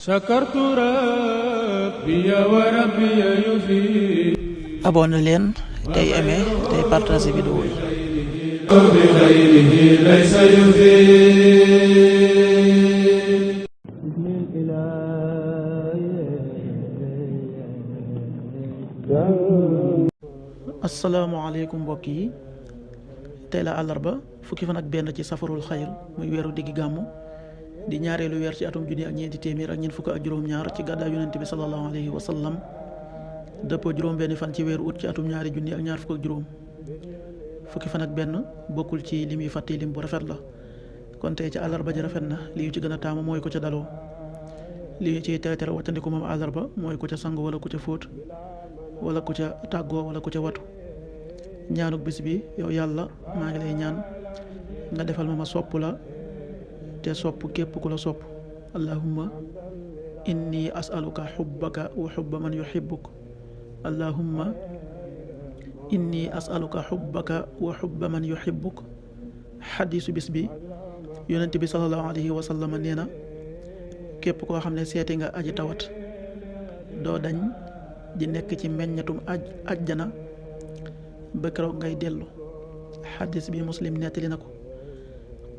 sakartu rabbi wa rabbi yufi. abonné leen tey aimé tey partagé vidéo yi. bi xayrihi laysa yufi. asalaamaaleykum mbokk yi, tey la àllarba fukki fan ak benn ci safarul xayr muy weeru diggi gàmmu di ñaareelu weer ci atum junni ak ñeenti téeméer ak ñeent fukk ak juróom-ñaar ci gàddaay yonent bi sallallahu alayhi wa sallam dëppoo juróom-benni fan ci weeru ut ci atum ñaari junni ak ñaar fukk ak juróom. fukki fan ak benn bokkul ci lim yu fàtte lim bu rafet la, kon tey ci àllarba ji rafet na. li yu ci gën a taamu mooy ko ca daloo. li ñu ciy tere wattandiku moom àllarba mooy ku ca sangu wala ku ca fóot wala ku ca tàggoo wala ku ca watu. ñaanuk bis bi: yow yàlla, maa ngi lay ñaan nga defal ma sopp la te sopp képp ku la sopp. allahumma inni as'aluka xubbaka wa xubba man yuxibbuk. allahumma inni as'aluka xubbaka wa xubba man yuxibbuk. xadiisu bis bi: yonent bi sallallahu alayhi wa sallam nee na, képp koo xam ne seeti nga aji tawat doo dañ di nekk ci meññatum ajjana ba keroog ngay dellu. xadis bi muslim nettali na ko.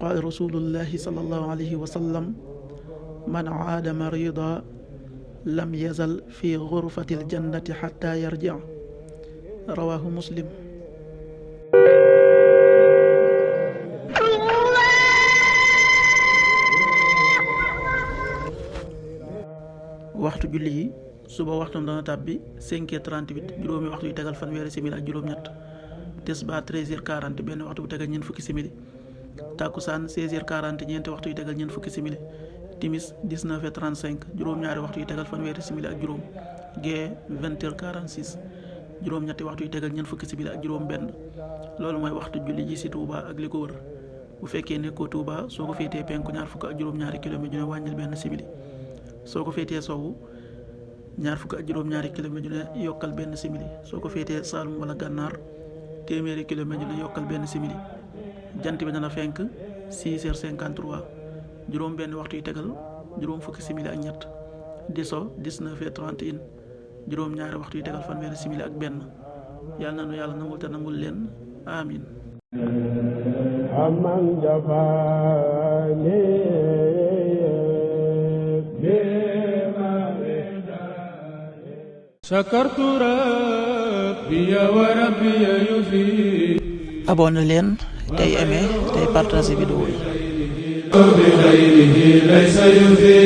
qaala rasulullahi sallallahu alayhi wa sallam: man aada marida lam yazal fi gurfati aljannati xatta yarjic. rawahu muslim. waxtu julli yi: suba waxtam dana tàbbi 5h38, juróomi waxtu yu tegal fanweeri simili ak juróom-ñett. tisbaar 13h40, benn waxtu bu tegal ñeent fukki simili. takkusaan 16h40, ñeenti waxtu yu tegal ñeent fukki simili. timis 19h35, juróom-ñaari waxtu yu tegal fanweeri simili ak juróom. gee 20h46, juróom-ñetti waxtu yu tegal ñeent fukki simili ak juróom-benn. loolu mooy waxtu julli ji ci Touba ak li ko wër. bu fekkee nekkoo Touba, soo ko féetee penku ñaar fukk ak juróom-ñaari kilomètre ju ne wàññil benn simili. soo ko féetee sowwu ñaar fukk ak juróom-ñaari kilomètre ju ne yokkal benn simili. soo ko féetee Saalum wala Gànnaar, téeméeri kilomètre ju ne yokkal benn simili. jant bi dana fenk 6h53, juróom benn waxtu yu tegal juróom fukki simili ak ñett. di so 19h31, juróom ñaari waxtu yu tegal fanweeri simili ak benn. yàlla na nu yàlla nangul te nangul leen, amin. aman jafani sakartu rabbi wa rabbi yufi. abonné leen tey aimé tey partagé vidéo yi. bi xayrihi laysa yufi.